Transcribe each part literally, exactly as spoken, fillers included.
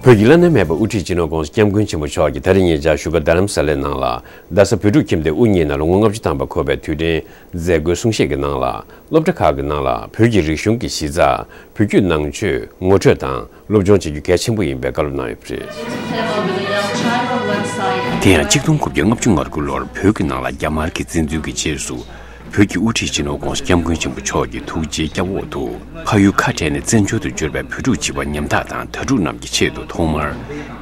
བོད་ཀྱི་བླ་ན་མེད་པའི་དབུ་ཁྲིད་སྤྱི་ནོར་༸གོང་ས་༸སྐྱབས་མགོན་ཆེན་པོ་མཆོག་གིས་ད་རེས་ཉེ་ཆར་བཞུགས་སྒར་རྡ་རམ་ས་ལའི་ནང་ལ་རྡ་ས་བོད་ཕྲུག་ཁྱིམ་སྡེའི་དབུ་བརྙེས་གནང་ལོ་ངོ་ལྔ་བཅུ་ཐམ་པ་འཁོར་བའི་དུས་དྲན་མཛད་སྒོའི་གསུང་བཤད་ཀྱི་ནང་ལ། སློབ་གྲྭ་ཁག་གི་ནང་ལ་བོད་ཀྱི་རིག་གཞུང་གི་གཞི་རྩ། བོད་བརྒྱུད་ནང་ཆོས་ངོ་སྤྲོད་དང་སློབ་སྦྱོང་བྱེད་རྒྱུ་གལ་ཆེན་པོ་ཡིན་པའི་བཀའ་སློབ་གནང་ཡོད་པ་རེད། དེ་ཡང་གཅིག་སྟོང་དགུ་བརྒྱ་ལྔ་བཅུ་ང་དགུ་ལོར་བོད་ཀྱི་ནང་ལ་རྒྱ་དམར་གྱི་བཙན་འཛུལ་གྱི་རྗེས་སུ། བོད་ཀྱི་དབུ་ཁྲིད་སྤྱི་ནོར་༸གོང་ས་༸སྐྱབས་མགོན་ཆེན་པོ་མཆོག་གི་ཐུགས་རྗེའི་སྐྱབས་འོག་ཏུ། ཕ་ཡུལ་ཁ་བྲལ་ནས་བཙན་བྱོལ་དུ་འབྱོར་བའི་བོད་ཕྲུག་བྱིས་པ་ཉམ་ཐག་དང་དྭ་ཕྲུག་རྣམས་ཀྱི་ཆེད་དུ་ཐོག་མར།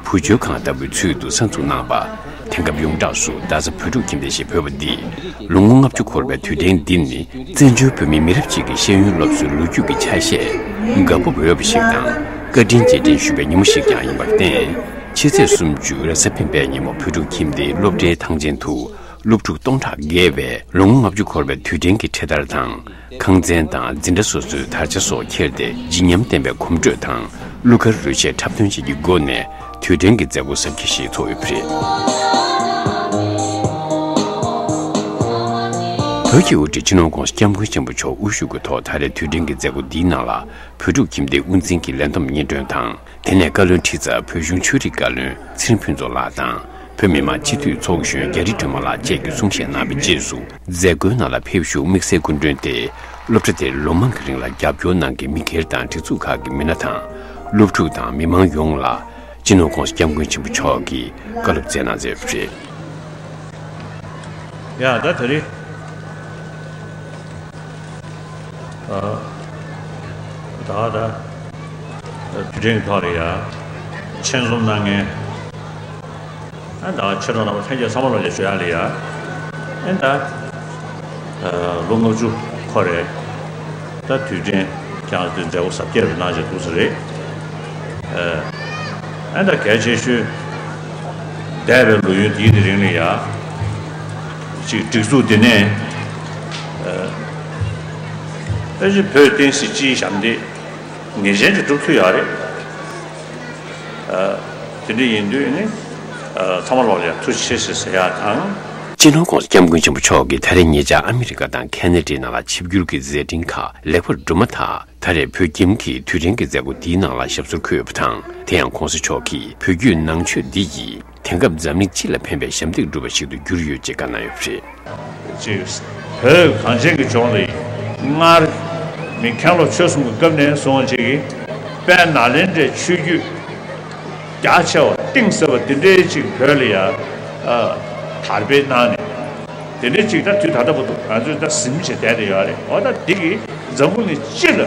བུ་བཅོལ་ཁང་ལྟ་བུའི་ཚུལ་དུ་གསར་འཛུགས་གནང་པ། དེང་སྐབས་ཡོངས་གྲགས་སུ་རྡ་ས་བོད་ཕྲུག་ཁྱིམ་སྡེ་ཞེས་འབོད་པ་འདི། ལོ་ངོ་ལྔ་བཅུ་འཁོར་བའི་དུས་དྲན་འདི་ནི། བཙན་བྱོལ་བོད་མི་མི་རབས་གཅིག་གི་ཤེས་ཡོན་སློབ་གསོའི་ལོ་རྒྱུས་ཀྱི་ཆ་ཤས་དགའ་སྤོབས་འོས་པ་ཞིག་དང་། བཀའ་དྲིན་རྗེས་དྲན་ཞུ་བའི་ཉིན་མོ་ཞིག་ཀྱང་ཡིན་པར་བརྟེན། ཕྱི་ཚེས་སུམ་ཅུ་རེས་གཟའ་སྤེན་པའི་ཉིན་མོ་བོད་ཕྲུག་ཁྱིམ་སྡེའི་སློབ་གྲྭའི་ཐང་ཆེན་དུ། སློབ་ཕྲུག་སྟོང་ཕྲག་བརྒལ་བས་ལོ་ངོ་ལྔ་བཅུ་འཁོར་བའི་དུས་དྲན་གྱི་འཕྲེད་དར་དང་། ཁང་ཚན་དང་འཛིན་གྲྭ་སོ་སོའི་དར་ཆ་སོགས་ཁྱེར་ཏེ་བརྗིད་ཉམས་ལྡན་པའི་གོམ་བགྲོད་དང་གླུ་གར་རོལ་ཆས་འཁྲབ་སྟོན་བཅས་ཀྱི་སྒོ་ནས་དུས་དྲན་གྱི་མཛད་སྒོ་གཟབ་རྒྱས་ཤིག་ཚོགས་ཡོད་པ་རེད། བོད་ཀྱི་དབུ་ཁྲིད་སྤྱི་ནོར་༸གོང་ས་༸སྐྱབས་མགོན་ཆེན་པོ་མཆོག་དབུ་བཞུགས་ཀྱི་ཐོག་ད་རེས་དུས་དྲན་གྱི་མཛད་སྒོ་འདིའི་ནང་ལ་བོད་ཕྲུག་ཁྱིམ་སྡེའི་དབུ་འཛིན་གྱིས་ལས་བསྡོམས་སྙན་སྒྲོན་དང་། དེ་ནས་བཀའ་བློན་ཁྲི་ཚབ་བོད་གཞུང་ཆོས་རིག་བཀའ་བློན་ཚེ་རིང་ཕུན་ཚོགས་ལགས་དང་། བོད་མི་མང་སྤྱི་འཐུས་ཚོགས་གཞོན་རྒྱ་རི་སྒྲོལ་མ་ལགས་བཅས་ཀྱིས་གསུང་བཤད་གནང་བའི་རྗེས་སུ། མཛད་སྒོའི་ནང་ལ་ཕེབས་བཞུགས་དམིགས་བསལ་སྐུ་མགྲོན་ཏེ། སློབ་གྲྭ་དེར་ལོ་མང་གི་རིང་ལ་རྒྱབ་སྐྱོར་གནང་མཁན་མི་སྒེར་དང་སྒྲིག་འཛུགས་ཁག་གི་མི་སྣ་དང་། སློབ་ཕྲུག་དང་མི་མང་ཡོངས་ལ། སྤྱི་ནོར་༸གོང་ས་༸སྐྱབས་མགོན་ཆེན་པོ་མཆོག་གིས་བཀའ་སློབ་སྩལ་གནང་མཛད་པ་རེད། ཡ་ད་དེ་རིང་ཨ་ད་ད་དུས་དྲན་གྱི་ཐོག་ལ་ཡ་མཆན་འཛོམས་གནང་མཁན་ཨ་ད་ཆོས་གྲོགས་རྣམ་པ་ལྷན་རྒྱས་ཚང་མ་ལ་ལས་ཞུ་ཡ་ལ་ཡ་ཨ་ད་ལོ་ལྔ་བཅུ་འཁོར་རེད། ད་དུས་དྲན་ཀྱང་དེ་མཛད་སྒོ་གཟབ་རྒྱས་རུ་གནང་བྱས་འདུག་ས་རེད། ཨ་ད་གལ་ཆེ་ཤོས་འདས་པའི་ལོ་ཡུན་འདིའི་དེ་རིང་ལ་ཡ་ཅིག་སྒྲིག་འཛུགས་འདི་ནས་ཨ་ཅིག་བོད་བསྟན་སྲིད་སྤྱིའི་ཞབས་འདེགས་ངེས་ཅན་ཅིག་སྒྲུབ་ཐུབ་ཡོད་རེད། དེ་འདྲ་ཡིན་དུས་ནི་ཚང་མ་ལོག་ལ་ཡ་ཐུགས་རྗེ་ཆེ་ཟེར་ཟེར་ཡ་དང་། སྤྱི་ནོར་༸གོང་ས་༸སྐྱབས་མགོན་ཆེན་པོ་མཆོག་གིས་ད་རེས་ཉེ་ཆར་ཨ་མི་རི་ཀ་དང་ཁེ་ན་ཌའི་ནང་ལ་ཆིབས་བསྒྱུར་གྱི་མཛད་འཕྲིན་ཁག་ལེགས་པར་གྲུབ་མ་ཐག་ད་རེས་བོད་ཁྱིམ་གྱི་དུས་དྲན་གྱི་མཛད་སྒོ་འདིའི་ནང་ལ་ཞབས་སོར་འཁོད་ཡོད་པ་དང་། དེ་ཡང་༸གོང་ས་མཆོག་གིས་བོད་བརྒྱུད་ནང་ཆོས་འདི་ཡིས་དེང་སྐབས་འཛམ་གླིང་སྤྱི་ལ་ཕན་པའི་ཞབས་འདེགས་སྒྲུབ་པ་ཞིག་ཏུ་གྱུར་ཡོད་ཅེས་བཀའ་གནང་ཡོད་པ་རེད། ཅེས་བོད་གངས་ཅན་གྱི་ལྗོངས་ལ་སྔར་མི་མཁན་སློབ་ཆོས་གསུམ་གྱི་སྐབས་ནས་བཟུང་ཅིག་གིས་དཔལ་ནཱ་ལེནྡྲའི་ཆོས་བརྒྱུད་རྒྱ་ཆེ་བ་གཏིང་ཟབ་པ་འདི་འདྲའི་ཅིག་བོད་ལ་ཡ་ཨ་དར་སྤེལ་གནང་ནས་དེ་འདྲའི་ཅིག་ད་དུས་ད་ལྟ་བར་དུ་ང་ཚོས་ད་ཟིན་བྱས་བསྡད་དེ་ཡོད་རེད། འོ་ད་འདི་གིས་འཛམ་བུ་གླིང་སྤྱི་ལ་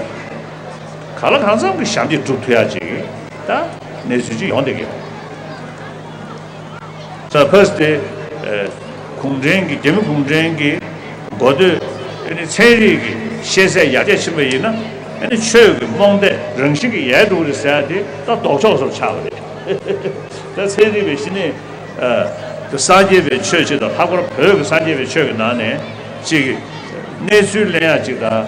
གང་ལ་གང་འཚམ་གྱི་ཞབས་འདེགས་སྒྲུབ་ཐུབ་ཡ་ཅིག་ད་གནས་ཚུལ་ཅིག་ཡོང་བསྡད་ཀྱི་ཡོད། ད་ཕར་དེ་གུང་ཁྲན་གྱི་རྒྱ་མི་གུང་ཁྲན་གྱི་འགོ་སྟོད་ཨ་ནི་ཚན་རིག་གི་ཤེས་ཚད་ཡར་རྒྱས་ཕྱིན་པ་ཡིན་ན་ཨ་ནི་ཆོས་ཀྱི་རྨོངས་དད་རང་བཞིན་གྱིས་ཡལ་འགྲོ་གི་རེད་ཟེར་ཡ་དེ་ད་ལྡོག་ཕྱོགས་སུ་ཆགས་པ་རེད། ད་ཚན་རིག་པའི་ཤེས་ནས་ཨ་དེ་སངས་རྒྱས་པའི་ཆོས་སྤྱི་དང་ལྷག་པར་བོད་ཀྱི་སངས་རྒྱས་པའི་ཆོས་ཀྱི་ནང་ནས་ཅིག་གནས་ཚུལ་ལེན་ཡ་ཅིག་དང་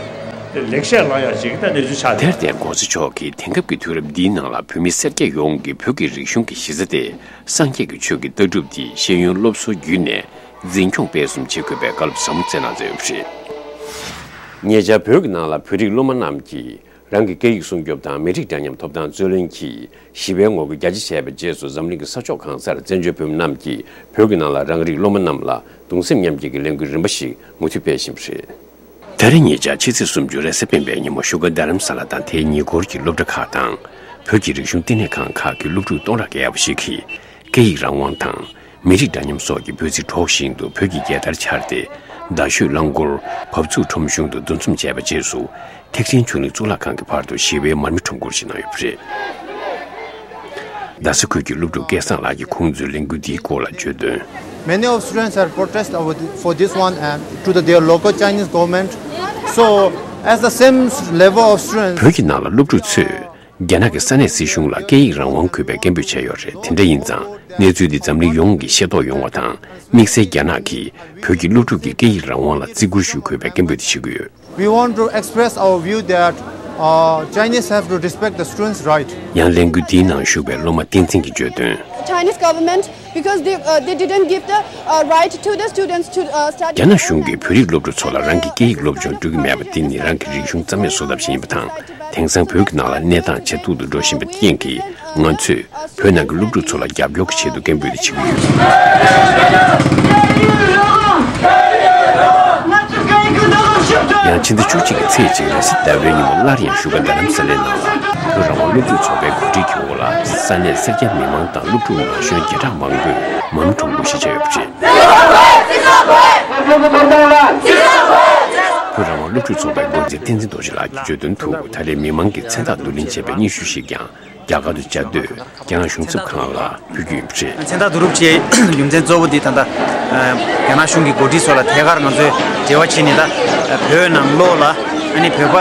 ལེགས་བཤད་བླང་ཡ་ཅིག་ད་གནས་ཚུལ་ཆགས་དེར་བརྟེན་༸གོང་ས་མཆོག་གིས་དེང་སྐབས་ཀྱི་དུས་རབས་འདིའི་ནང་ལ་བོད་མི་སེར་སྐྱ་ཡོངས་ཀྱིས་བོད་ཀྱི་རིག་གཞུང་གི་གཞི་རྩ་སྟེ། སངས་རྒྱས་ཀྱི་ཆོས་ཀྱི་ལྟ་གྲུབ་འདི་ཤེས་ཡོན་སློབ་གསོ་བརྒྱུད་ནས་འཛིན་སྐྱོང་སྤེལ་གསུམ་བྱེད་དགོས་པའི་བཀའ་སློབ་ཟབ་མོ་སྩལ་གནང་མཛད་ཡོད་པ་རེད། ཉེ་ཆར་བོད་ཀྱི་ནང་ལ་བོད་རིགས་སློབ་མ་རྣམས་ཀྱིས་རང་གི་སྐད་ཡིག་སྲུང་སྐྱོབ་དང་མི་རིགས་འདྲ་མཉམ་ཐོབ་ཐང་རྩོད་ལེན་གྱིས་ཞི་བའི་ངོ་རྒོལ་རྒྱ་ཆེ་བྱས་པའི་རྗེས་སུ་འཛམ་གླིང་གི་ས་ཕྱོགས་གང་སར་བཙན་བྱོལ་བོད་མི་རྣམས་ཀྱིས་བོད་ཀྱི་ནང་ལ་རང་རིགས་སློབ་མ་རྣམས་ལ་གདུང་སེམས་མཉམ་སྐྱེད་ཀྱི་ལས་འགུལ་རིམ་པ་ཞིག་མུ་མཐུད་སྤེལ་བཞིན་པ་རེད། ད་རེས་ཉེ་ཆར་ཕྱི་ཚེས་སུམ་ཅུ་རེས་གཟའ་སྤེན་པའི་ཉིན་མོ་བཞུགས་སྒར་རྡ་རམ་ས་ལ་དང་དེའི་ཉེ་འཁོར་གྱི་སློབ་གྲྭ་ཁག་དང་། བོད་ཀྱི་རིག་གཞུང་བསྟི་གནས་ཁང་ཁག་གི་སློབ་ཕྲུག་སྟོང་ཕྲག་བརྒལ་བ་ཞིག་གིས། སྐད་ཡིག་རང་དབང་དང་། མི་རིགས་འདྲ་མཉམ་སོགས་ཀྱི་འབོད་ཚིག་སྒྲོག་བཞིན་དུ་བོད་ཀྱི་རྒྱལ་དར་འཕྱར་ཏེ། རྡ་ཤོད་རླངས་འཁོར་བབས་ཚུགས་ཁྲོམ་གཞུང་དུ་འདུ་འཛོམས་བྱས་པའི་རྗེས་སུ། ཐེག་ཆེན་ཆོས་གླིང་གཙུག་ལག་ཁང་གི་བར་དུ་ཞི་བའི་མར་མེ་ཁྲོམ་སྐོར་ཞིག་གནང་ཡོད་པ་རེད། རྡ་ས་ཁུལ་གྱི་སློབ་ཕྲུག་སྐལ་བཟང་ལགས་ཀྱིས་ཁོང་ཚོའི་ལས་འགུལ་འདིའི་སྐོར་ལ་བརྗོད་དོན། Many of students have protested over the, for this one and to the, their local Chinese government. So, as the same level of students, བོད་ཀྱི་ནང་ལ་སློབ་ཕྲུག་ཚོས་རྒྱ་ནག་གི་ས་གནས་སྲིད་གཞུང་ལ་སྐད་ཡིག་རང་དབང་དགོས་པའི་སྐད་འབོད་བྱས་ཡོད་རེད། དེ་འདྲ་ཡིན་ཙང་གནས་ཚུལ་འདི་འཛམ་གླིང་ཡོངས་ཀྱིས་ཤེས་རྟོགས་ཡོང་བ་དང་། དམིགས་བསལ་རྒྱ་ནག་གིས་བོད་ཀྱི་སློབ་ཕྲུག་གི་སྐད་ཡིག་རང་དབང་ལ་བརྩི་བཀུར་ཞུ་དགོས་པའི་སྐད་འབོད་དེ་བྱེད་ཀྱི་ཡོད། We want to express our view that Uh, Chinese have to respect the students' right. ཡང་ལས་འགུལ་འདིའི་ནང་ཞུགས་པའི་སློབ་མ་བསྟན་འཛིན་གྱིས་བརྗོད་དོན། Chinese government, because they, uh, they didn't give the, uh, right to the students to, uh, study. རྒྱ་ནག་གཞུང་གིས་བོད་རིགས་སློབ་ཕྲུག་ཚོ་ལ་རང་གི་སྐད་ཡིག་སློབ་སྦྱོང་སྤྲོད་ཀྱི་མེད་པ་དེ་ནི་རང་གི་རིག་གཞུང་རྩ་མེད་བཟོ་ཐབས་ཤིག་ཡིན་པ་དང་། དེང་སང་བོད་ཀྱི་ནང་ལ་གནས་སྟངས་ཇེ་སྡུག་ཏུ་འགྲོ་བཞིན་པ་རྐྱེན་གྱིས། ང་ཚོས་བོད་ནང་གི་སློབ་ཕྲུག་ཚོ་ལ་རྒྱབ་སྐྱོར་གྱི་ཆེད་དུ་སྐད་འབོད་དེ་བྱེད་ཀྱི་ཡོད། ཡང་ཕྱི་ཟླ་བཅུ་གཅིག་གི་ཚེས་གཅིག་རེས་གཟའ་ཟླ་བའི་ཉིན་མོ་སླར་ཡང་བཞུགས་སྒར་རྡ་རམ་ས་ལའི་ནང་ལ་བོད་རང་དབང་སློབ་ཕྲུག་ཚོགས་པའི་གོ་སྒྲིག་གི་འོག་ལ་ས་གནས་སེར་སྐྱ་མི་མང་དང་སློབ་ཕྲུག་ན་གཞོན་བརྒྱ་ཕྲག་མང་པོས་མར་མེ་ཁྲོམ་སྐོར་ཞིག་བྱས་ཡོད་པ་རེད། བོད་རང་དབང་སློབ་ཕྲུག་ཚོགས་པའི་འགོ་འཛིན་བསྟན་འཛིན་རྡོ་རྗེ་ལགས་ཀྱིས་བརྗོད་དོན་དུ། ད་རེས་མི་མང་གིས་མཚན་རྟགས་བསྡུ་ལེན་བྱས་པའི་སྙན་ཞུ་ཞིག་ཀྱང་རྒྱ་གར་དུ་བཅའ་སྡོད། རྒྱ་ནག་གཞུང་ཚབ་ཁང་ལ་ཕུལ་རྒྱུ་ཡིན་པ་རེད། མཚན་རྟགས་བསྡུ་རུབ་བྱེད་རྒྱུ་མཚན་གཙོ་བོ་འདི་ད་ལྟ་རྒྱ་ནག་གཞུང་གི་འགོ་ཁྲིད་ཚོ་ལ་ཐད་ཀར་ང་ཚོས་འབྲེལ་བ་བྱས་ནས། ད་བོད་ནང་ལོགས་ལ་ཨ་ནི་བོད་པ་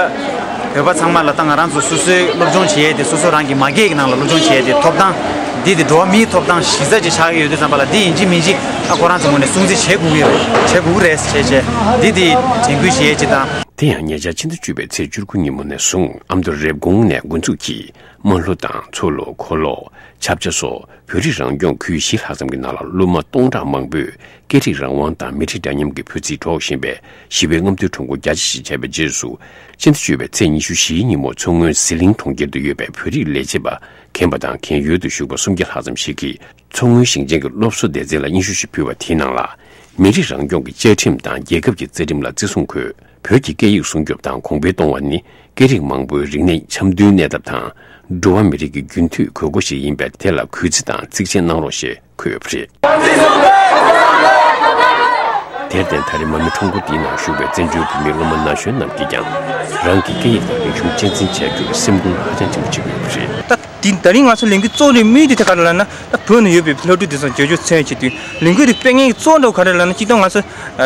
བོད་པ་ཚང་མ་ལ། ད་ང་རང་ཚོ་སོ་སོའི་སློབ་སྦྱོང་བྱེད་ཡས་དེ། སོ་སོ་རང་གི་མ་སྐད་ཀྱི་ནང་ལ་སློབ་སྦྱོང་བྱེད་ཡས་དེ་ཐོབ་ཐང་འདི་དེ་འགྲོ་བ་མིའི་ཐོབ་ཐང་གཞི་རྩ་ཅིག་ཆགས་ཀྱི་ཡོད་དུས་ཙམ་པ་ལ། འདི་ཡིན་གཅིག་མིན་གཅིག་ཨ་ཁོ་རང་ཚོའི་ངོས་ནས་སྲུང་བརྩི་བྱེད་དགོས་ཀྱི་རེད། བྱེད་དགོས་ཀྱི་རེད་ཟེར་བྱས་བྱས་འདི་དེ་དྲན་སྐུལ་བྱེད་ཡས་ཅིག་དང་། དེ་ཡང་ཉེ་ཆར་ཕྱི་ཟླ་བཅུ་པའི་ཚེས་བཅུ་དགུ་ཉིན་མོ་ནས་བཟུང་ཨ་མདོ་རེབ་གོང་ནས་འགོ་འཛུགས་ཀྱིས། རྨ་ལྷོ་དང་མཚོ་ལྷོ། མཁོ་ལྷོ། ཆབ་ཆ་སོགས་བོད་རིགས་རང་སྐྱོང་ཁུལ་བཞི་ལྷག་ཙམ་གྱི་ནང་ལ་སློབ་མ་སྟོང་ཕྲག་མང་པོས་སྐད་རིགས་རང་དབང་དང་མི་རིགས་འདྲ་མཉམ་གྱི་འབོད་ཚིག་སྒྲོག་བཞིན་པའི་ཞི་བའི་རྔམ་སྟོན་ཁྲོམ་སྐོར་རྒྱ་ཆེ་ཞིག་བྱས་པའི་རྗེས་སུ། ཕྱི་ཟླ་བཅུ་པའི་ཚེས་ཉི་ཤུ་བཞིའི་ཉིན་མོ་མཚོ་སྔོན་ཟི་ལིང་གྲོང་ཁྱེར་དུ་ཡོད་པའི་བོད་རིགས་ལས་བྱེད་པ་མཁན་པ་དང་མཁན་ཡུལ་དུ་བཞུགས་པ་སུམ་བརྒྱ་ལྷག་ཙམ་ཞིག་གིས། མཚོ་སྔོན་ཞིང་ཆེན་གྱི་སློབ་གསོ་སྡེ་ཚན་ལ་སྙན་ཞུ་ཞིག་ཕུལ་བ་དེའི་ནང་ལ། མི་རིགས་རང་སྐྱོང་གི་བཅའ་ཁྲིམས་དང་རྒྱལ་ཁབ་ཀྱི་རྩ་ཁྲིམས་ལ་བརྩི་སྲུང་དགོས། བོད་ཀྱི་སྐད་ཡིག་སྲུང་སྐྱོབ་དང་གོང་འཕེལ་གཏོང་བ་ནི་སྐད་རིགས་མང་པོའི་རིག་གནས་འཆམ་མཐུན་གནས་ཐབས་དང་། འགྲོ་བ་མི་རིགས་ཀྱི་རྒྱུན་མཐུད་དགོས་མཁོ་ཞིག་ཡིན་པས། དེ་ལ་གུས་བརྩི་དང་གཙིགས་ཆེན་གནང་རོགས་ཞེས་འཁོད་ཡོད་པ་རེད། དེར་བརྟེན་ད་རེས་མར་མེ་ཁྲོམ་སྐོར་འདིའི་ནང་ཞུགས་པའི་བཙན་བྱོལ་བོད་མིའི་སློབ་མ་ན་གཞོན་རྣམས་ཀྱིས་ཀྱང་རང་གི་སྐད་ཡིག་དང་རིག་གཞུང་གཅེས་འཛིན་བྱ་རྒྱུར་སེམས་ཁུར་ཧ་ཅང་ཆེན་པོ་བྱེད་ཀྱི་ཡོད་པ་རེད། ད་དེ་ད་རིང་ང་ཚོ་ལས་འགུལ་གཙོ་བོ་རེད་དམིགས་དེ་དེ་ག་རེ་ལབ་ན། ད་བོད་ནང་ཡོད་པའི་སློབ་ཕྲུག་དེ་ཚོ་བསྐྱར་ཞིབ་མཚོན་བྱེད་དུས་ལས་འགུལ་དེ་སྤེལ་མཁན་གཙོ་བོ་འདྲ་བོ་ག་རེ་ལབ་ན། སྤྱིར་བཏང་ང་ཚོ་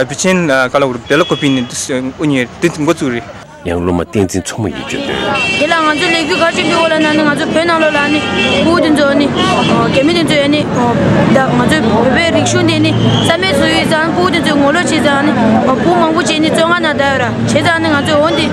བི་ཆེན་ག་ལ་བར་བེ་ལ་ཀོ་པི་ནས་འདི་དབུ་བརྙེས་དེ་འགོ་བཙུགས་རེད། ཡང་སློབ་མ་བསྟན་འཛིན་མཚོ་མོ་ཡིས་བརྗོད་དོན། དེ་ལ་ང་ཚོ་ལས་འགུལ་ག་རེ་སྤེལ་འོ་ལབ་ན་ནི། ང་ཚོ་བོད་ནང་ལོགས་ལ་ནི་ཕྲུ་གུ་དེ་ཚོ་ནི་རྒྱ་མི་དེ་ཚོ་ཡ་ནི་ད་ང་ཚོའི་བོད་པའི་རིག་གཞུང་དེ་ནི་རྩ་མེད་བཟོ་ཡི་ཙང་། ཕྲུ་གུ་དེ་ཚོས་ངོ་ལོག་བྱས་ཙང་ནི་ཕྲུ་གུ་མང་པོ་བྱས་ནི་བཙོན་ཁང་ནང་བསྡད་ཡོད་ར། བྱས་ཙང་ནི་ང་ཚོས་འོ་འདི་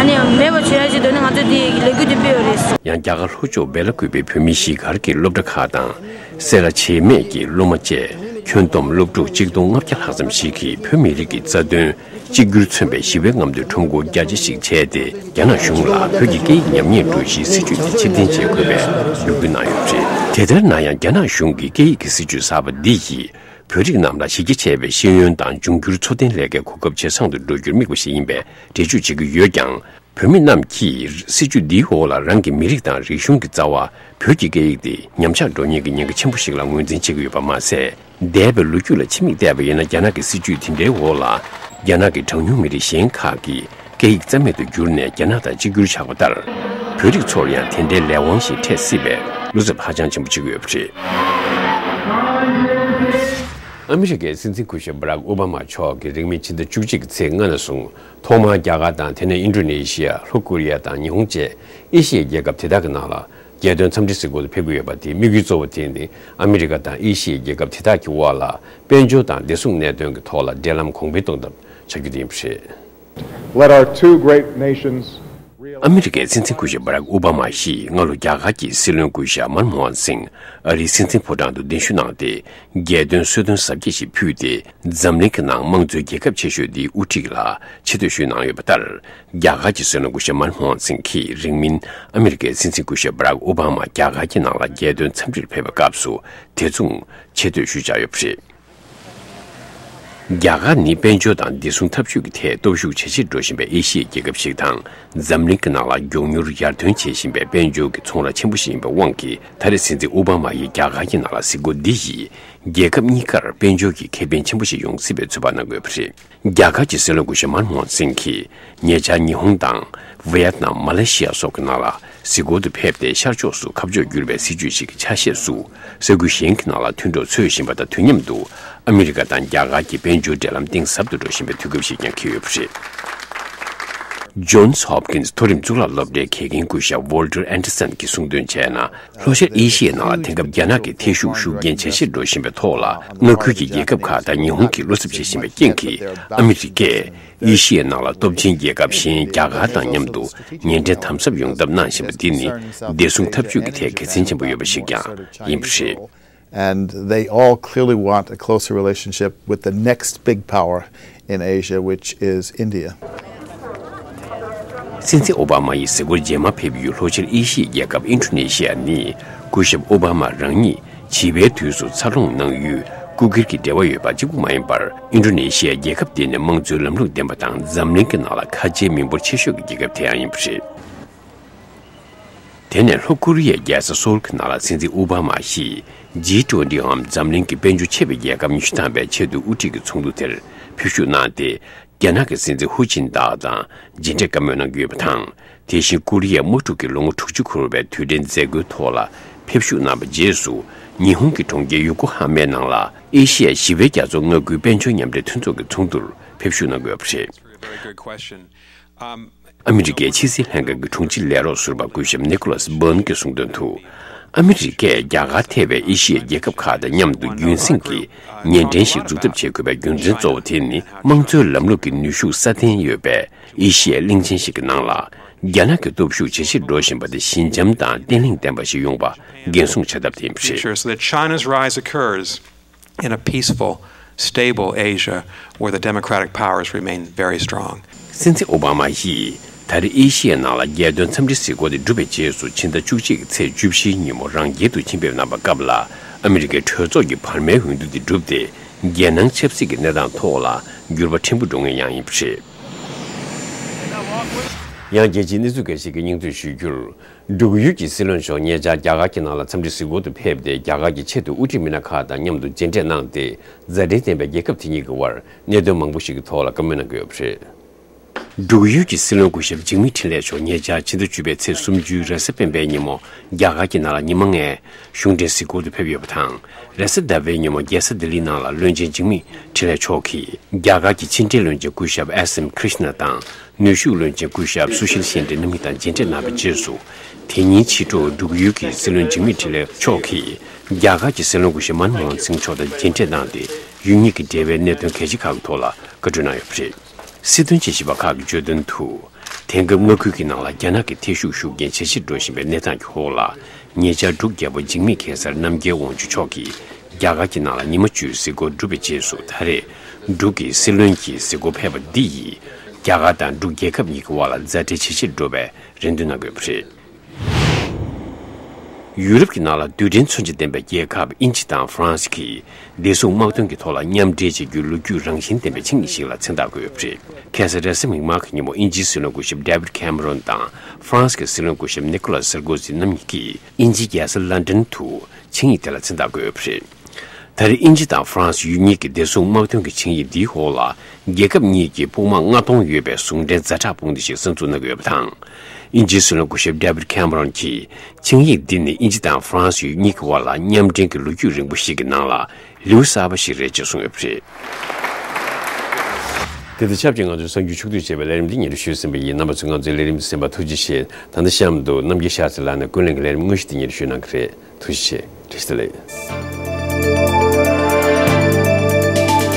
ནི་མེད་པ་བྱེད་ཡ་ཆེད་དུ་ནི་ང་ཚོས་དེ་ལས་འགུལ་དེ་སྤེལ་ཡོད་རེད། ཡང་རྒྱ་གར་ལྷོ་ཕྱོགས་སྦེ་ལ་ཀུ་པའི་བོད་མི་གཞིས་སྒར་གྱི་སློབ་གྲྭ་ཁག་དང་། སེ་ར་བྱེས་སྨད་ཀྱི་སློབ་མ་བཅས་ཁྱོན་བསྡོམས་སློབ་ཕྲུག་གཅིག་སྟོང་ལྔ་བརྒྱ་ལྷག་ཙམ་ཞིག་གིས་བོད་མི་རིགས་ཀྱི་རྩ་དོན་གཅིག་གྱུར་མཚོན་པའི་ཞི་བའི་རྔམ་སྟོན་ཁྲོམ་སྐོར་རྒྱ་ཆེ་ཞིག་བྱས་ཏེ། རྒྱ་ནག་གཞུང་ལ་བོད་ཀྱི་སྐད་ཡིག་ཉམས་ཉེས་སྒྲོག་གཞིའི་སྲིད་བྱུས་དེ་ཕྱིར་འཐེན་བྱེད་དགོས་པའི་འབོད་སྐུལ་གནང་ཡོད་པ་རེད། དེ་ལྟར་ན་ཡང་རྒྱ་ནག་གཞུང་གིས་སྐད་ཡིག་གི་སྲིད་བྱུས་གསར་པ་འདི་ཡིས་བོད་རིགས་རྣམས་ལ་གཞི་རྒྱ་ཆེ་བའི་ཤེས་ཡོན་དང་འབྱུང་འགྱུར་འཚོ་རྟེན་ལས་ཀའི་གོ་སྐབས་ཇེ་བཟང་དུ་འགྲོ་རྒྱུར་དམིགས་པ་ཞིག་ཡིན་པའི་འགྲེལ་བརྗོད་བྱེད་ཀྱི་ཡོད་ཀྱང་། བོད་མི་རྣམས་ཀྱིས་སྲིད་བྱུས་འདིའི་འོག་ལ་རང་གི་མི་རིགས་དང་རིག་གཞུང་གི་རྩ་བ་བོད་ཀྱི་སྐད་ཡིག་དེ་ཉམས་ཆག་འགྲོ་ཉེན་གྱི་ཉེན་ཁ་ཆེན་པོ་ཞིག་ལ་ངོས་འཛིན་བྱེད་ཀྱི་ཡོད་པ་མ་ཟད། འདས་པའི་ལོ་རྒྱུས་ལ་ཕྱི་མིག་བལྟས་པ་ཡིན་ན། རྒྱ་ནག་གི་སྲིད་བྱུས་དེ་འདྲའི་འོག་ལ། རྒྱ་ནག་གི་གྲངས་ཉུང་མི་རིགས་གཞན་ཁག་གི་སྐད་ཡིག་རྩ་མེད་དུ་གྱུར་ནས་རྒྱ་ནག་དང་གཅིག་གྱུར་ཆགས་པ་ལྟར། བོད་རིགས་ཚོར་ཡང་དེ་འདྲའི་ལས་དབང་ཞིག་འཕྲད་སྲིད་པའི་བློ་འཚབ་ཧ་ཅང་ཆེན་པོ་བྱེད་ཀྱི་ཡོད་པ་རེད། ཨ་མི་རི་ཀའི་སྲིད་འཛིན་སྐུ་ཞབས་སྦ་རག་ཨོ་བྷ་མ་མཆོག་གིས་རིང་མིན་ཕྱི་ཟླ་བཅུ་གཅིག་གི་ཚེས་ལྔ་ནས་བཟུང་ཐོག་མར་རྒྱ་གར་དང་། དེ་ནས་ཨིན་ཌོ་ནེ་ཤི་ཡ། ལྷོ་ཀོ་རི་ཡ་དང་ཉི་ཧོང་བཅས་ཨེ་ཤི་ཡའི་རྒྱལ་ཁབ་དེ་དག་གི་ནང་ལ་རྒྱལ་དོན་འཚམས་འདྲི་གཟིགས་སྐོར་དུ་ཕེབས་ཀྱི་ཡོད་པ་དེའི་དམིགས་ཡུལ་གཙོ་བོ་དེ་ནི་ཨ་མི་རི་ཀ་དང་ཨེ་ཤི་ཡའི་རྒྱལ་ཁབ་དེ་དག་གི་དབར་ལ་དཔལ་འབྱོར་དང་བདེ་སྲུང་གནད་དོན་གྱི་ཐོག་ལ་འབྲེལ་ལམ་གོང་འཕེལ་གཏོང་ཐབས་བྱ་རྒྱུ་དེ་ཡིན་པ་རེད། Let our two great nations realize ཨ་མི་རི་ཀའི་སྲིད་འཛིན་སྐུ་ཞབས་སྦ་རག་ཨོ་བྷ་མ་ཡིས་སྔ་ལོ་རྒྱ་གར་གྱི་སྲིད་བློན་སྐུ་ཞབས་མན་མོ་ཧན་སིང་། ཨ་རིའི་སྲིད་འཛིན་ཕོ་བྲང་དུ་གདན་ཞུ་གནང་སྟེ། རྒྱལ་དོན་གསོལ་སྟོན་གཟབ་རྒྱས་ཤིག་ཕུལ་ཏེ། འཛམ་གླིང་གི་ནང་དམངས་གཙོའི་རྒྱལ་ཁབ་ཆེ་ཤོས་འདིའི་དབུ་ཁྲིད་ལ་ཆེ་བསྟོད་ཞུས་གནང་ཡོད་པ་ལྟར། རྒྱ་གར་གྱི་སྲིད་བློན་སྐུ་ཞབས་མན་མོ་ཧན་སིང་གིས་རིང་མིན་ཨ་མི་རི་ཀའི་སྲིད་འཛིན་སྐུ་ཞབས་སྦ་རག་ཨོ་བྷ་མ་རྒྱ་གར་གྱི་ནང་ལ་རྒྱལ་དོན་འཚམས་འདྲིར་ཕེབས་པའི་སྐབས་སུ་དེ་མཚུངས་ཆེ་བསྟོད་ཞུས་བཞག་ཡོད་པ་རེད། རྒྱ་གར་ནི་དཔལ་འབྱོར་དང་བདེ་སྲུང་འཐབ་ཇུས་ཀྱི་ཐད་སྟོབས་ཤུགས་ཇེ་ཆེར་འགྲོ་བཞིན་པའི་ཨེ་ཤི་ཡའི་རྒྱལ་ཁབ་ཞིག་དང་། འཛམ་གླིང་གི་ནང་ལ་མགྱོགས་མྱུར་ཡར་ཐོན་བྱེད་བཞིན་པའི་དཔལ་འབྱོར་གྱི་ཚོང་ར་ཆེན་པོ་ཞིག་ཡིན་པའི་དབང་གིས། ད་རེས་སྲིད་འཛིན་ཨོ་བྷ་མ་ཡིས་རྒྱ་གར་གྱི་ནང་ལ་གཟིགས་སྐོར་འདི་ཡིས། རྒྱལ་ཁབ་གཉིས་ཀར་དཔལ་འབྱོར་གྱི་ཁེ་ཕན་ཆེན་པོ་ཞིག་ཡོང་སྲིད་པའི་ཚོད་དཔག་གནང་དགོས་པ་རེད། རྒྱ་གར་གྱི་སྲིད་བློན་སྐུ་ཞབས་མན་མོ་ཧན་སིང་གིས་ཉེ་ཆར་ཉི་ཧོང་དང་། ཝེ་ཡེད་ནམ། མ་ལེ་ཤི་ཡ་སོགས་ཀྱི་ནང་ལ་གཟིགས་སྐོར་དུ་ཕེབས་ཏེ། ཤར་ཕྱོགས་སུ་ཁ་ཕྱོགས་བསྒྱུར་བའི་སྲིད་བྱུས་ཤིག་གི་ཆ་ཤས་སུ། ས་ཁུལ་གཞན་གྱི་ནང་ལ་མཐུན་གྲོགས་འཚོལ་བཞིན་པ་དང་། དུས་མཉམ་དུ་ཨ་མི་རི་ཀ་དང་རྒྱ་གར་གྱི་དཔལ་འབྱོར་འབྲེལ་ལམ་གཏིང་ཟབ་ཏུ་འགྲོ་བཞིན་པའི་དུས་སྐབས་ཤིག་ཀྱང་འཁེལ་ཡོད་པ་རེད། Johns Hopkins མཐོ་རིམ་གཙུག་ལག་སློབ་གྲྭའི་དགེ་རྒན་སྐུ་ཞབས་Walter Anderson གྱིས་གསུངས་དོན་བྱས་ན། ལྷོ་ཤར་ཨེ་ཤི་ཡའི་ནང་ལ་དེང་སྐབས་རྒྱ་ནག་གི་ཐེ་ཤུགས་ཤུགས་རྐྱེན་ཇེ་ཆེར་འགྲོ་བཞིན་པའི་ཐོག་ལ། མངའ་ཁུལ་གྱི་རྒྱལ་ཁབ་ཁག་དང་ཉི་ཧོང་གིས་བློ་འཚབ་བྱེད་བཞིན་པའི་རྐྱེན་གྱིས། ཨ་མི་རི་ཀས་ཨེ་ཤི་ཡའི་ནང་ལ་སྟོབས་ཆེན་རྒྱལ་ཁབ་གཞན་རྒྱ་གར་དང་མཉམ་དུ་ཉེ་འབྲེལ་དམ་ཟབ་ཡོང་ཐབས་གནང་བཞིན་པ་འདི་ནི། བདེ་སྲུང་འཐབ་ཇུས་ཀྱི་ཐད་དགེ་མཚན་ཆེན་པོ་ཡོད་པ་ཞིག་ཀྱང་ཡིན་པ་རེད། And they all clearly want a closer relationship with the next big power in Asia, which is India. སྲིད་འཛིན་ཨོ་བྷ་མ་ཡི་གཟིགས་སྐོར་རྗེས་མ་ཕེབས་ཡུལ་ལྷོ་ཤར་ཨེ་ཤི་ཡའི་རྒྱལ་ཁབ་ཨིན་ཌོ་ནེ་ཤི་ཡ་ནི། སྐུ་ཞབས་ཨོ་བྷ་མ་རང་ཉིད་བྱིས་པའི་དུས་སུ་འཚར་ལོངས་གནང་ཡུལ་སྐུ་སྒེར་གྱི་འབྲེལ་བ་ཡོད་པ་གཅིག་པུ་མ་ཡིན་པར། ཨིན་ཌོ་ནེ་ཤི་ཡའི་རྒྱལ་ཁབ་དེ་ནི་དམངས་གཙོའི་ལམ་ལུགས་ལྡན་པ་དང་། འཛམ་གླིང་གི་ནང་ལ་ཁ་ཆེའི་མི་འབོར་ཆེ་ཤོས་ཀྱི་རྒྱལ་ཁབ་དེ་ཡང་ཡིན་པ་རེད། དེ་ནས་ལྷོ་ཀོ་རི་ཡའི་རྒྱལ་ས་སོལ་གྱི་ནང་ལ་སྲིད་འཛིན་ཨོ་བྷ་མ་ཡིས་ཇི་ཊུ་ཝེན་ཊི་འམ་འཛམ་གླིང་གི་དཔལ་འབྱོར་ཆེ་བའི་རྒྱལ་ཁབ་ཉི་ཤུ་ཐམ་པའི་ཆེས་མཐོའི་དབུ་ཁྲིད་ཀྱི་ཚོགས་འདུ་དེར་ཕེབས་ཞུགས་གནང་སྟེ། རྒྱ་ནག་གི་སྲིད་འཛིན་ཧུ་ཅིན་ཏཱའོ་དང་མཇལ་འཕྲད་བཀའ་མོལ་གནང་གི་ཡོད་པ་དང་། དེ་བཞིན་ཀོ་རི་ཡའི་དམག་འཁྲུག་གི་ལོ་ངོ་དྲུག་ཅུ་འཁོར་བའི་དུས་དྲན་མཛད་སྒོའི་ཐོག་ལ་ཕེབས་ཞུགས་གནང་བའི་རྗེས་སུ། ཉི་ཧོང་གི་གྲོང་ཁྱེར་ཡོ་ཀོ་ཧ་མའི་ནང་ལ་ཨེ་ཤི་ཡའི་ཞི་བའི་རྒྱ་མཚོ་མངའ་ཁུལ་དཔལ་འབྱོར་མཉམ་འབྲེལ་མཐུན་ཚོགས་ཀྱི་ཚོགས་འདུར་ཕེབས་ཞུགས་གནང་དགོས་པ་རེད། Very good question. Um, ཨ་མི་རི་ཀའི་ཕྱི་སྲིད་ལྷན་ཁང་གི་དྲུང་ཆེ་ལས་རོགས་ཟུར་པ་སྐུ་ཞབས་Nicholas Burns གྱིས་གསུངས་དོན་དུ། ཨ་མི་རི་ཀས་རྒྱ་གར་ཐེ་བའི་ཨེ་ཤི་ཡའི་རྒྱལ་ཁབ་ཁག་དང་མཉམ་དུ་རྒྱུན་སྲིང་གི་ཉེ་འབྲེལ་ཞིག་འཛུགས་ཐབས་བྱེད་དགོས་པའི་རྒྱུ་མཚན་གཙོ་བོ་དེ་ནི། དམངས་གཙོའི་ལམ་ལུགས་ཀྱི་ནུས་ཤུགས་སྲ་བརྟན་ཡོད་པའི་ཨེ་ཤི་ཡའི་གླིང་ཆེན་ཞིག་གི་ནང་ལ། རྒྱ་ནག་གི་སྟོབས་ཤུགས་ཇེ་ཆེར་འགྲོ་བཞིན་པ་དེ་ཞི་འཇམ་དང་བརྟན་ལྷིང་ལྡན་པ་ཞིག་ཡོང་བ་འགན་སྲུང་བྱ་ཐབས་དེ་ཡིན་པ་རེད། Future so that China's rise occurs in a peaceful, stable Asia where the democratic powers remain very strong. སྲིད་འཛིན་ཨོ་བྷ་མ་ཡིས་ད་རེས་ཨེ་ཤི་ཡའི་ནང་ལ་རྒྱལ་དོན་འཚམས་འདྲི་གཟིགས་སྐོར་དེ་གྲུབ་པའི་རྗེས་སུ། ཕྱི་ཟླ་བཅུ་གཅིག་གི་ཚེས་བཅུ་བཞིའི་ཉིན་མོ་རང་རྒྱལ་དུ་ཕྱིན་ཕེབས་གནང་བའི་སྐབས་ལ། ཨ་མི་རི་ཀའི་གྲོས་ཚོགས་ཀྱི་བར་མའི་འོས་བསྡུ་དེ་གྲུབ་སྟེ། རྒྱལ་ནང་ཆབ་སྲིད་ཀྱི་གནས་སྟངས་ཐོག་ལ་འགྱུར་བ་ཕྲན་བུ་འགྲོ་ངེས་ཡང་ཡིན་པ་རེད། ཡང་རྒྱལ་སྤྱིའི་གནས་ཚུལ་འགའ་ཞིག་གི་སྙིང་བསྡུས་ཞུ་རྒྱུར། འབྲུག་ཡུལ་གྱི་སྲིད་བློན་མཆོག་ཉེ་ཆར་རྒྱ་གར་གྱི་ནང་ལ་འཚམས་འདྲི་གཟིགས་སྐོར་དུ་ཕེབས་ཏེ། རྒྱ་གར་གྱི་ཆེས་མཐོའི་དབུ་ཁྲིད་མི་སྣ་ཁག་དང་མཉམ་དུ་མཇལ་འཕྲད་གནང་སྟེ། མཛའ་འབྲེལ་ལྡན་པའི་རྒྱལ་ཁབ་དེ་གཉིས་ཀྱི་དབར་གནད་དོན་མང་པོ་ཞིག་གི་ཐོག་ལ་བཀའ་མོལ་གནང་གི་ཡོད་པ་རེད། འབྲུག་ཡུལ་གྱི་སྲིད་བློན་སྐུ་ཞབས་འཇིགས་མེད་འཕྲིན་ལས་མཆོག་ཉེ་ཆར་ཕྱི་ཟླ་བཅུ་པའི་ཚེས་སུམ་ཅུའི་རེས་གཟའ་སྤེན་པའི་ཉིན་མོ། རྒྱ་གར་གྱི་ནང་ལ་ཉི་མ་ལྔའི་གཞུང་འབྲེལ་གཟིགས་སྐོར་དུ་ཕེབས་ཡོད་པ་དང་། རེས་གཟའ་ཟླ་བའི་ཉིན་མོ་རྒྱལ་ས་ལྡི་ལིའི་ནང་ལ་བློན་ཆེན་འཇིགས་མེད་འཕྲིན་ལས་མཆོག་གིས་རྒྱ་གར་གྱི་ཕྱི་འབྲེལ་བློན་ཆེན་སྐུ་ཞབས་ཨེས་ཨེམ་ཀྲིཤ་ན་དང་། ནུས་ཤུགས་བློན་ཆེན་སྐུ་ཞབས་སུ་ཤིལ་ཤན་ཏེ་རྣམ་གཉིས་དང་མཇལ་འཕྲད་གནང་བའི་རྗེས་སུ། དེ་ཉིན་ཕྱི་དྲོ་འབྲུག་ཡུལ་གྱི་སྲིད་བློན་འཇིགས་མེད་འཕྲིན་ལས་མཆོག་གིས་རྒྱ་གར་གྱི་སྲིད་བློན་སྐུ་ཞབས་མན་མོ་ཧན་སིང་མཆོག་དང་མཇལ་འཕྲད་གནང་སྟེ། ཡུལ་གཉིས་ཀྱི་འབྲེལ་བའི་གནད་དོན་གལ་ཆེ་ཁག་གི་ཐོག་ལ་བཀའ་འཁྲོལ་གནང་ཡོད་པ་རེད། སྲིད་དོན་དཔྱད་ཞིབ་པ་ཁག་གིས་བརྗོད་དོན་དུ། དེང་སྐབས་མངའ་ཁུལ་གྱི་ནང་ལ་རྒྱ་ནག་གི་ཐེ་ཤུགས་ཤུགས་རྐྱེན་ཇེ་ཆེར་འགྲོ་བཞིན་པའི་གནས་སྟངས་ཀྱི་འོག་ལ། ཉེ་ཆར་འབྲུག་རྒྱལ་པོ་འཇིགས་མེད་གེ་སར་རྣམ་རྒྱལ་དབང་ཕྱུག་མཆོག་གིས་རྒྱ་གར་གྱི་ནང་ལ་ཉི་མ་བཅུའི་གཟིགས་སྐོར་བསྒྲུབས་པའི་རྗེས་སུ། ད་རེས་འབྲུག་གི་སྲིད་བློན་གྱི་གཟིགས་སྐོར་ཕེབས་པ་འདི་ཡིས། རྒྱ་གར་དང་འབྲུག་རྒྱལ་ཁབ་གཉིས་ཀྱི་དབར་ལ་མཛའ་འབྲེལ་ཇེ་ཆེར་འགྲོ་བའི་རེ་འདུན་གནང་གི་ཡོད་པ་རེད། ཡུ་རོབ་ཀྱི་ནང་ལ་རྡུལ་ཕྲན་མཚོན་ཆ་ལྡན་པའི་རྒྱལ་ཁབ་དབྱིན་ཇི་དང་ཧྥ་རན་སི་གིས་བདེ་སྲུང་དམག་དོན་གྱི་ཐོག་ལ་མཉམ་འབྲེལ་བྱེད་རྒྱུའི་ལོ་རྒྱུས་རང་བཞིན་ལྡན་པའི་ཆིངས་ཡིག་ཞིག་ལ་མཚན་རྟགས་བཀོད་ཡོད་པ་རེད། ཁ་སང་རེས་གཟའ་མིག་དམར་གྱི་ཉིན་མོ་དབྱིན་ཇིའི་སྲིད་བློན་སྐུ་ཞབས་David Cameron དང་ཧྥ་རན་སི་གི་སྲིད་བློན་སྐུ་ཞབས་Nicolas Sarkozy རྣམ་གཉིས་ཀྱིས་དབྱིན་ཇིའི་རྒྱལ་ས་ལན་ཌན་དུ་ཆིངས་ཡིག་དེ་ལ་མཚན་རྟགས་བཀོད་ཡོད་པ་རེད། ད་རེས་དབྱིན་ཇི་དང་ཧྥ་རན་སི་ཡུལ་གཉིས་ཀྱི་བདེ་སྲུང་དམག་དོན་གྱི་ཆིངས་ཡིག་འདིའི་འོག་ལ། རྒྱལ་ཁབ་གཉིས་ཀྱིས་དཔུང་དམག་ལྔ་སྟོང་ཡོད་པའི་ཟུང་འབྲེལ་ཛ་དྲག་དཔུང་སྡེ་ཞིག་གསར་འཛུགས་གནང་གི་ཡོད་པ་དང་། དབྱིན་ཇིའི་སྲིད་བློན་སྐུ་ཞབས་David Cameron གྱིས། ཆིངས་ཡིག་འདི་ནི་དབྱིན་ཇི་དང་ཧྥ་རན་སི་ཡུལ་གཉིས་ཀྱི་དབར་ལ་མཉམ་འབྲེལ་གྱི་ལོ་རྒྱུས་རིང་པོ་ཞིག་གི་ནང་ལ་ལེའུ་གསར་པ་ཞིག་རེད་ཅེས་གསུངས་ཡོད་པ་རེད། དེ་དང་ཆབས་ཅིག་ང་ཚོའི་གསར་འགྱུར་ཕྱོགས་བསྡུས་བྱས་པའི་ལས་རིམ་འདི་སྙན་སྒྲོན་ཞུས་ཟིན་པ་ཡིན། རྣམ་པ་ཚོས་ང་ཚོའི་ལས་རིམ་གསན་པར་ཐུགས་རྗེ་ཆེ། ད་ལྟ་གཤམ་དུ་རྣམ་རྒྱལ་ཤར་རྩེ་ལགས་ནས་ཀུན་གླེང་གི་ལས་རིམ་དངོས་གཞི་དེ་སྙན་སྒྲོན་ཞུ་གནང་གི་རེད། ཐུགས་རྗེ་ཆེ། བཀྲ་ཤིས་བདེ་ལེགས།